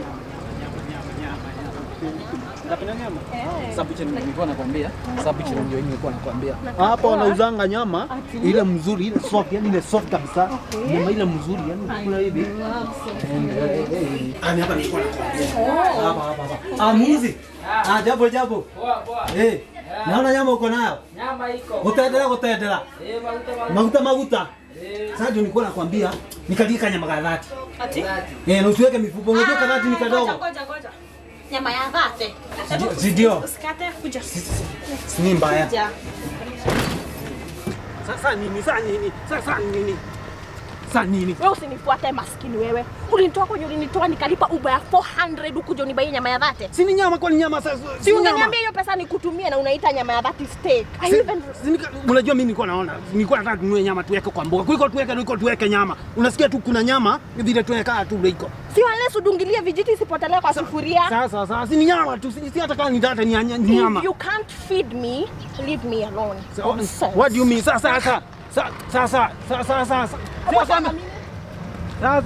Nyama, nyama, nyama. Unapenda nyama? Eh. Sasa picha nilikuwa nakwambia, sasa picha ndio nilikuwa nakwambia. Nakaa Hapa poa. wanauzanga nyama Ati? Ile mzuri, ile soft, yani ile soft kabisa. Okay. Nyama ile mzuri, yani ukikula hivi. Ah, ni hapa nilikuwa nakwambia. Hapa hapa hapa. Ah, muuzi. Ah, jambo jambo. Poa poa. Eh. Naona nyama uko nayo. Nyama iko. Gutendera gutendera. Eh, maguta maguta. Maguta maguta. Eh, Sasa ndio nilikuwa nakwambia nikalie kanyama ka 30. Ati? Eh, na usiweke mifupa, unajua ka 30 ni kadogo. Ngoja, ngoja, ngoja. Nyama ya 30. Si ndio? Usikate, kuja. Si ni mbaya. Kuja. Sasa nini? Sasa nini? Sasa nini? Sasa nini? Wewe usinifuate maskini wewe. Ulinitoa kwenye ulinitoa nikalipa Uber ya 400 huku unibaie nyama ya 30. Si ni nyama kwani nyama sasa? Si ungeniambia hiyo pesa nikutumie na unaita nyama ya 30 steak. I even Unajua mimi nilikuwa naona, nilikuwa nataka tununue nyama tuweke kwa mboga. Kuliko tuweke nyama. Unasikia tu kuna nyama vile tuweka tu iko. Si unless udungilie vijiti isipotelee kwa sufuria. Sasa sasa si ni nyama tu, si hata kama ni data ni nyama. If you can't feed me, leave me alone. So, Nonsense. what do you mean? Sasa sasa sasa sasa sasa sasa Hapo sasa kama mimi sasa.